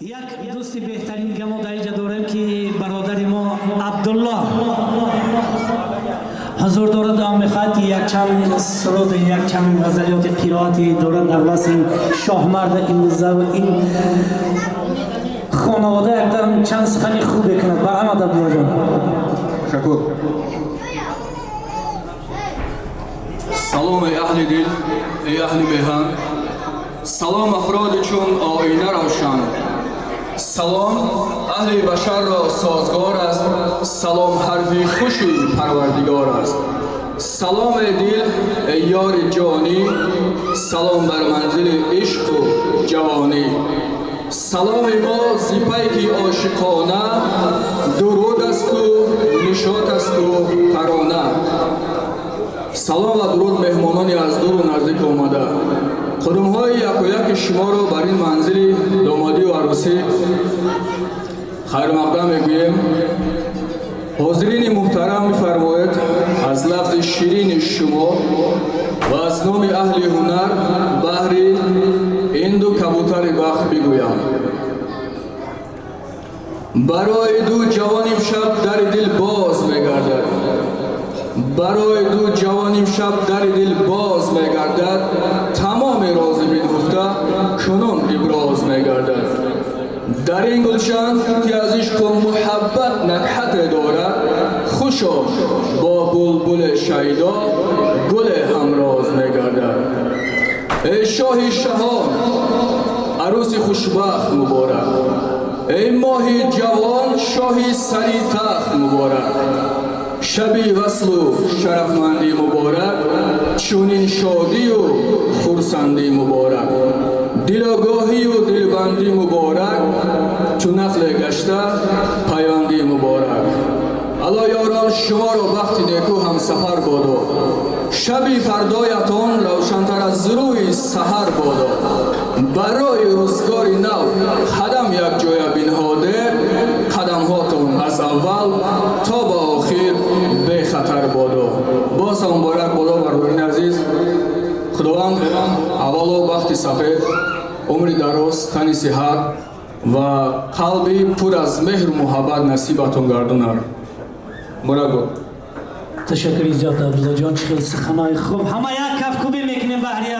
Як дӯсти беҳтарин мо дар инҷа дорем, ки бародари мо Абдулло ҳузур дорад. Он мехоҳад, ки якчанд суруд, якчанд ғазалиёти қироатӣ дорад дар васфи ин шоҳмард имрӯза ва ин хонавода, якдам чанд сухани хубе кунад. Барҳамад, Абдуллоҷон. Ташаккур. Салом, эй аҳли дил, эй аҳли меҳан, салом, афроди чун оина равшан. Салом аҳли башарро созгор аст, салом ҳарфи хуши парвардигор аст. Салом, эй дил, эй ёри ҷонӣ, салом бар манзили ишқу ҷавонӣ. Саломи мо зи пайки ошиқона, дуруд асту нишот асту тарона. Салом ва дуруд, меҳмонони аз дуру наздик омада. Қудумҳои якояки шуморо бар ин манзили домодию арӯсӣ хайрмақдам мегӯем. Ҳозирини муҳтарам, бифармоед, аз лафзи ширини шумо ва аз номи аҳли ҳунар баҳри ин ду кабутари бахт бигӯям: барои ду ҷавон имшаб дари дил боз мегардад, барои ду ҷавон имшаб дари дил боз мегардад, тамоми рози бинҳуфта кунун иброз мегардад. Дар ин гулшан, ки аз ишқу муҳаббат накҳате дорад, хушо бо булбули шайдо гуле ҳамроз мегардад. Эй шоҳи шаҳон, арӯси хушбахт муборак! Эй моҳи ҷавон, шоҳи сари тахт муборак! Шаби васлу шарафмандӣ муборак, чунин шодию хурсандӣ муборак, дилогоҳию дилбандӣ муборак, чу нақле гашта пайвандӣ муборак. Алло ёрон, шуморо бахти неку ҳамсафар бодо, шаби фардоятон равшантар аз рӯи саҳар бодо. Барои рӯзгори нав қадам якҷоя бинҳоде, қадамҳотон аз аввал то ба охир бехатар бодо. Боз ҳам муборак бодо, бародарини азиз. Худованд аввало бахти сафед, умри дароз, тани сиҳат ва қалби пур аз меҳру муҳаббат насибатон гардонад. Муборак бод. Ташаккури зиёд, Абдуллоҷон. Чӣ хел суханои хуб! Ҳама як кафкӯбӣ мекунем баҳри.